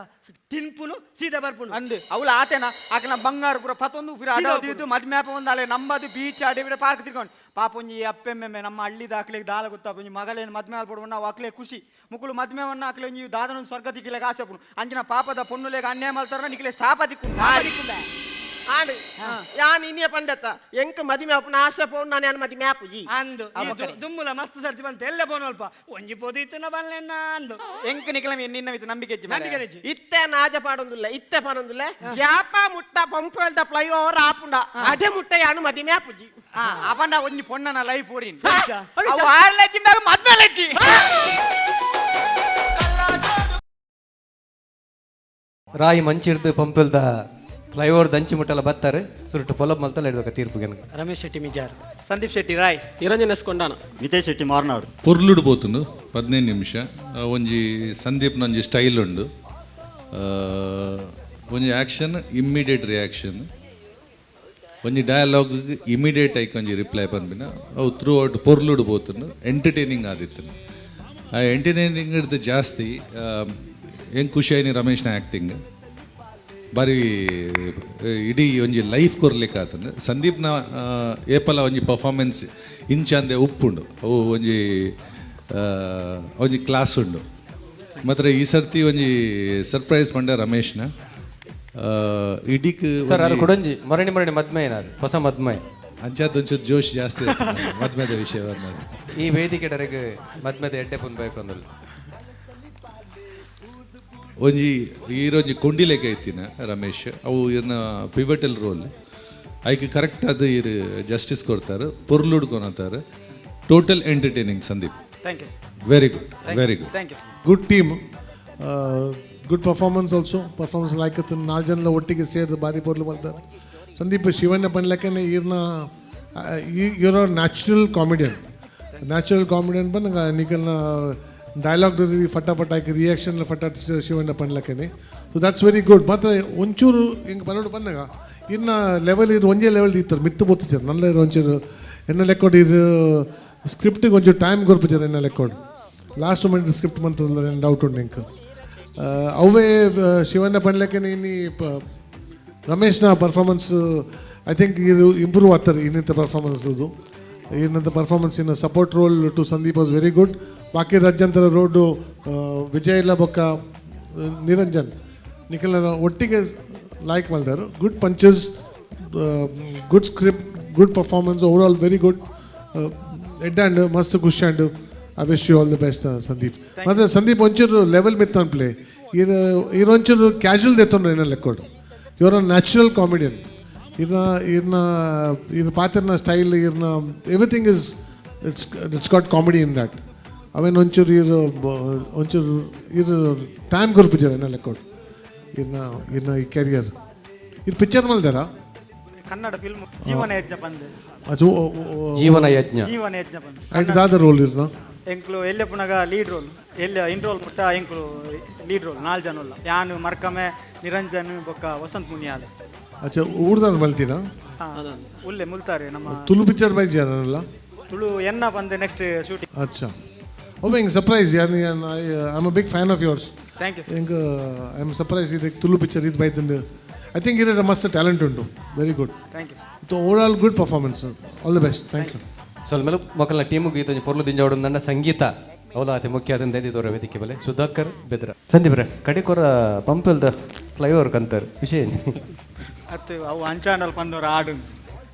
ತಿನ್ಪುನು ಸೀದಾ ಬರ್ಪುನು. ಅಂದು ಅವಳು ಆತೇನ ಆಕನ ಬಂಗಾರ ಪೂರ ಪತೊಂದು ಪೂರ ಸೀದಾ ಅಡೋದು ಇದು ಮದ್ಮೆ ಆಪ ಒಂದು ಅಲೆ ನಂಬದು ಬೀಚ್ ಅಡೆ ಬಿಡ ಪಾರ್ಕ್ ತಿರ್ಕೊಂಡು. ಪಾಪ ಒಂಜಿ ಅಪ್ಪೆಮ್ಮೆಮ್ಮೆ ನಮ್ಮ ಹಳ್ಳಿದ ಅಕ್ಲೆಗ್ ದಾಲ ಗೊತ್ತಾಪ. ಒಂಜಿ ಮಗಲೇನು ಮದ್ಮೆ ಆಲ್ಪಡು ನಾವು ಅಕ್ಲೆ ಖುಷಿ ಮುಕುಲು ಮದ್ಮೆವನ್ನ ಅಕ್ಲೆ ಒಂಜಿ ದಾದನ ಸ್ವರ್ಗ ದಿಕ್ಕಿಲೆಗ್ ಆಸೆ ಪಡು. ಅಂಚಿನ ಪಾಪದ ಪೊಣ್ಣುಲೆಗ್ ಅನ್ಯಾಯ ಮಲ್ತಾರ ನಿಕ್ಲೆ ಶಾಪ ದಿಕ್ಕು. ಆಂಡ್ ಯಾನ್ ಇನಿಯ ಪಂಡತ್ತ ಎಂಕ್ ಮದಿಮೆ ಆಪುನ ಆಸೆ ಪೋಣ್ ನಾನು ಯಾನ್ ಮದಿಮೆ ಆಪುಜಿ. ಅಂದು ಈ ದುಮ್ಮುಲ ಮಸ್ತ್ ಸರ್ತಿ ಬಂತ ಎಲ್ಲ ಪೋನು ಅಲ್ಪ ಒಂಜಿ ಪೋದು ಇತ್ತನ ಬಲ್ಲೆನ್ನ ಅಂದು. ಎಂಕ್ ನಿಕ್ಲ ನಿನ್ನ ಮಿತ್ತು ನಂಬಿಕೆ ಇಜ್ಜಿ ಮಾರ್ರೆ. ನಂಬಿಕೆ ಇಜ್ಜಿ. ಇತ್ತೆ ನಾಜ ಪಾಡೊಂದುಲ್ಲ ಇತ್ತೆ ಪಾಡೊಂದುಲ್ಲ ಯಾಪ ಮುಟ್ಟ ಪಂಪ್ ವೆಲ್ದ ಫ್ಲೈ ಓವರ್ ಆಪುಂಡ ಅಡೆ ಮುಟ್ಟ ಯಾನು ಮದಿಮೆ ಆಪುಜಿ. ಆ ಅಪಂಡ ಒಂಜಿ ಪೊಣ್ಣನ ಲೈಫ್ ಊರಿನ್. ಅವಿಚ. ಅವು ಆರ್ಲಜ್ಜಿ ಮ್ಯಾಗ ಮದ್ಮೆ ಲಜ್ಜಿ. ರಾಯಿ ಮಂಚಿರ್ದು ಪಂಪೆಲ್ದ ಫ್ಲೈಓವರ್ ದಂಚಿ ಮುಟ್ಟಲ ಬತ್ತಾರೆ ಸುರುಟು ಪೊಲಬ್ ಮಲ್ತಲ್ಲ ಇಡ್ಬೇಕು ತೀರ್ಪು. ರಮೇಶ್ ಶೆಟ್ಟಿ ಮಿಜಾರ್. ಸಂದೀಪ್ ಶೆಟ್ಟಿ ರಾಯ್. ನಿರಂಜನ್ ಎಸ್ಕೊಂಡಾನ. ವಿಜಯ್ ಶೆಟ್ಟಿ ಮಾರ್ನಾಡು. ಪೊರ್ಲುಡು ಪೋತುಂಡು 15 ನಿಮಿಷ. ಒಂಜಿ ಸಂದೀಪ್ನ ಒಂಜಿ ಸ್ಟೈಲ್ ಉಂಡು. ಒಂಜಿ ಆ್ಯಕ್ಷನ್ ಇಮ್ಮಿಡಿಯೇಟ್ ರಿಯಾಕ್ಷನ್, ಒಂಜಿ ಡಯಲಾಗ್ ಇಮಿಡಿಯೇಟ್ ಆಯ್ಕೆ ಒಂಜಿ ರಿಪ್ಲೈ ಪನ್ಪಿನ ಅವು ಥ್ರೂ ಔಟ್ ಪೊರ್ಲುಡು ಪೋತುಂಡು. ಎಂಟರ್ಟೈನಿಂಗ್ ಆದಿತ್ತು. ಆ ಎಂಟರ್ಟೈನಿಂಗ್ ಹಿಡ್ದು ಜಾಸ್ತಿ ಹೆಂಗೆ ಖುಷಿ ಆಯ್ನಿ ರಮೇಶ್ನ ಆ್ಯಕ್ಟಿಂಗ್ ಬಾರಿ. ಇಡೀ ಒಂಜಿ ಲೈಫ್ ಕೊರ್ಲಿಕ್ಕೆ ಆತಂದು ಸಂದೀಪ್ನ ಏಪಲ ಒಂಜಿ ಪರ್ಫಾರ್ಮೆನ್ಸ್ ಇಂಚಂದೆ ಉಪ್ಪುಂಡು. ಅವು ಒಂಜಿ ಒಂಜಿ ಕ್ಲಾಸ್ ಉಂಡು. ಮಾತ್ರ ಈ ಸರ್ತಿ ಒಂಜಿ ಸರ್ಪ್ರೈಸ್ ಪಂಡ ರಮೇಶ್ನ ಇಡೀಕ್. ಸರ್ ಅದು ಕೊಡಂಜಿ ಮರಣಿ ಮರಣಿ ಮದ್ಮೆ ಏನಾರು ಹೊಸ ಮದ್ಮೆ. ಅಂಚಾದ ಒಂಚೂರು ಜೋಶ್ ಜಾಸ್ತಿ ಇರ್ತದೆ ಮದ್ಮೆದ ವಿಷಯವನ್ನು. ಈ ವೇದಿಕೆ ಡರೆಗ್ ಮದ್ಮೆದ ಎಡ್ಡೆ ಪುನ್ ಬೇಕು ಅಂದಲ್ಲ. ಒಂಜಿ ಈರೊಂಜಿ ಕೊಂಡಿಲೆಕ್ಕ ಐತಿನ ರಮೇಶ್. ಅವು ಇರ್ನ ಪಿವಟಲ್ ರೋಲ್ ಐಕ್ ಕರೆಕ್ಟ್ ಅದು ಇರು ಜಸ್ಟಿಸ್ ಕೊಡ್ತಾರೆ, ಪೊರ್ಲುಡ್ ಕೊನತಾರೆ. Total entertaining Sandeep. Thank you. Very good, very good. Thank you. Good team, good performance also. Performance like ನಾಲ್ಕು ಜನ ಒಟ್ಟಿಗೆ ಸೇರಿದ ಬಾರಿ ಪೊರ್ಲು ಬರ್ತಾರೆ. ಸಂದೀಪ್ ಶಿವಣ್ಣ ಪನ್ಲೆಕ್ಕನೆ ಈರ್ನ ಇವ್ರ ನ್ಯಾಚುರಲ್ ಕಾಮಿಡಿಯನ್, ನ್ಯಾಚುರಲ್ ಕಾಮಿಡಿಯನ್ ಬಂದು ನಿಕಲ್ನ ಡೈಲಾಗ್ ಫಟ ಫಟ ಹಾಕಿ ರಿಯಾಕ್ಷನ್ ಫಟ ಶಿವಣ್ಣ ಪನ್ಲೆಕ್ಕನೆ. ಸೊ that's very good. ಮತ್ತು ಒಂಚೂರು ಹಿಂಗೆ ಬನ್ನೋಡು ಬಂದಾಗ ಇನ್ನು ಲೆವೆಲ್ ಇದು ಒಂಜೇ ಲೆವೆಲ್ ಇತ್ತಾರೆ ಮಿತ್ತು ಬೋತಿಚಾರ ನಲ್ಲ ಒಂಚೂರು ಎನ್ನ ಲೆಕ್ಕೋಡು ಇದು ಸ್ಕ್ರಿಪ್ಟಿಗೆ ಒಂಚೂರು ಟೈಮ್ ಕೊರ್ಪುಚಾರ. ಎನ್ನ ಲೆಕ್ಕೋಡು ಲಾಸ್ಟ್ ಮೂಮೆಂಟ್ ಸ್ಕ್ರಿಪ್ಟ್ ಮಂತಲ್ಲ ಡೌಟ್ ಉಂಟು ಎಂಕ್. ಅವೇ ಶಿವಣ್ಣ ಪನ್ಲೆಕ್ಕನೆ ಇನ್ನಿ ರಮೇಶ್ನ ಪರ್ಫಾರ್ಮೆನ್ಸ್ I think ಇದು ಇಂಪ್ರೂವ್ ಆಗ್ತಾರೆ ಇನ್ನಿಂತ ಪರ್ಫಾರ್ಮೆನ್ಸ್ ಇದು ಇನ್ನಂಥ ಪರ್ಫಾರ್ಮೆನ್ಸ್. ಇನ್ನು support role to Sandeep was very good. ಬಾಕಿ ರಜ್ಜಂತರ ರೋಡು ವಿಜಯ್ ಇಲ್ಲ ಬೊಕ್ಕ ನಿರಂಜನ್ ನಿಖಿಲ್ ಒಟ್ಟಿಗೆ ಲೈಕ್ ಮಾಡ್ತಾರೆ. Good punches, good script, good performance, overall very good. Ed and ಮಸ್ತ್ ಖುಷಿ and I wish you all the best Sandeep. ಮತ್ತು ಸಂದೀಪ್ ಒಂಚೂರು ಲೆವೆಲ್ ಮಿತ್ ಪ್ಲೇ ಇರ್ ಇರೊಂಚೂರು ಕ್ಯಾಶುವಲ್ ದೆತ್ತೊಂಡು ಏನೋ ಲೆಕ್ಕೋಡು. ಇವರ ನ್ಯಾಚುರಲ್ ಕಾಮಿಡಿಯನ್. ಇರ್ನ ಇರ್ನ ಇರ್ ಪಾತ್ರನ ಸ್ಟೈಲ್ ಇರ್ನ everything is it's got comedy in that. ಅವೇನು ಒಂಚೂರು ಇರ್ ಒಂಚೂರು ಇರ್ ಟೈಮ್ ಕೊರ್ಪುಜಾರ ಏನೋ ಲೆಕ್ಕೋಡು ಇರ್ನ ಇರ್ನ ಈ ಕೆರಿಯರ್ ಇದು ಪಿಕ್ಚರ್ ಮಲ್ದಾರ. ಕನ್ನಡ ಫಿಲ್ಮ್ ಜೀವನ ಯಜ್ಞ ಪಂದ್. ಅದು ಜೀವನ ಯಜ್ಞ. ಜೀವನ ಯಜ್ಞ ಪಂದ್. ಅಂಡ್ ದಾದ ರೋಲ್ ಇರ್ನ? ಎಂಕ್ಲು ಎಲ್ಲೆ ಪುನಗ ಲೀಡ್ ರೋಲ್ ಎಲ್ಲ ಇಂಟ್ರೋಲ್ ಮುಟ್ಟ ಎಂಕ್ಲು ಲೀಡ್ ರೋಲ್ ನಾಲ್ ಜನ ಉಲ್ಲ, ಯಾನು ಮರ್ಕಮೆ ನಿರಂಜನ್ ಬೊಕ್ಕ ವಸಂತ್ ಮುನಿಯಾಲ್. ಅಚ್ಚಾ, ಊರ್ದಾನ ಮಲ್ತಿನ? ಹಾ, ಉಲ್ಲೆ ಮುಲ್ತಾರೆ ನಮ್ಮ. ತುಳು ಪಿಕ್ಚರ್ ಬೈ ಜನಲ್ಲ? ತುಳು ಎನ್ನ ಬಂದು ನೆಕ್ಸ್ಟ್ ಶೂಟಿಂಗ್. ಅಚ್ಚಾ, ಅವು ಹೆಂಗೆ ಸರ್ಪ್ರೈಸ್ ಯಾನ್. I am a big fan of yours. Thank you. ಹೆಂಗೆ I am surprise ಇದು ತುಳು ಪಿಕ್ಚರ್ ಇದು ಬೈತಂದು. I think ಇರೋ ಮಸ್ತ್ ಟ್ಯಾಲೆಂಟ್ ಉಂಟು. Very good. Thank you. Overall good performance. All the best. Thank you. ಸೊಲ್ಮೆಲು ಮೊಕಲ್ನ ಟೀಮುಗೆ ಇದೊಂಜಿ ಪೊರ್ಲು ದಿಂಜಾವಡು ಸಂಗೀತ ಅವಲ ಅತಿ ಮುಖ್ಯ ಆದಂತ ದೋರ ವೇದಿಕೆ ಬಲೆ ಸುಧಾಕರ್ ಬೆದ್ರ. ಸಂದೀಪ್ರೆ, ಕಡೆಕೊರ ಪಂಪಲ್ದ ಫ್ಲೈಓವರ್ ಕಂತರ್ ವಿಷಯ ಏನಿ? ಅತ್ತು, ಅವು ಅಂಚಾಂಡಲ್ ಪಂದೋರ ಆಡು.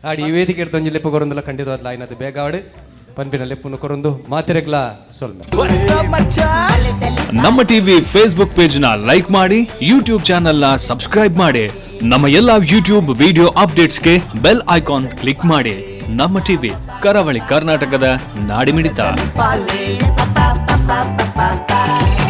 ಆಡಿ ಈ ವೇದಿಕೆ ಒಂಜಿ ಲೆಪ್ಪು ಕೊರೊಂದುಲ ಖಂಡಿತವಾದ್ಲ ಆಯ್ನದು ಬೇಗ ಆಡು ಪನ್ಪಿನ ಲೆಪ್ಪುನು ಕೊರೊಂದು ಮಾತಿರೆಗ್ಲ ಸೊಲ್ಮೆ. ನಮ್ಮ ಟಿವಿ ಫೇಸ್ಬುಕ್ ಪೇಜ್ ನ ಲೈಕ್ ಮಾಡಿ, ಯೂಟ್ಯೂಬ್ ಚಾನೆಲ್ ನ ಸಬ್ಸ್ಕ್ರೈಬ್ ಮಾಡಿ, ನಮ್ಮ ಎಲ್ಲಾ ಯೂಟ್ಯೂಬ್ ವಿಡಿಯೋ ಅಪ್ಡೇಟ್ಸ್ಗೆ ಬೆಲ್ ಐಕಾನ್ ಕ್ಲಿಕ್ ಮಾಡಿ. ನಮ್ಮ ಟಿವಿ, ಕರಾವಳಿ ಕರ್ನಾಟಕದ ನಾಡಿಮಿಡಿತ. Pa pa pa pa pa.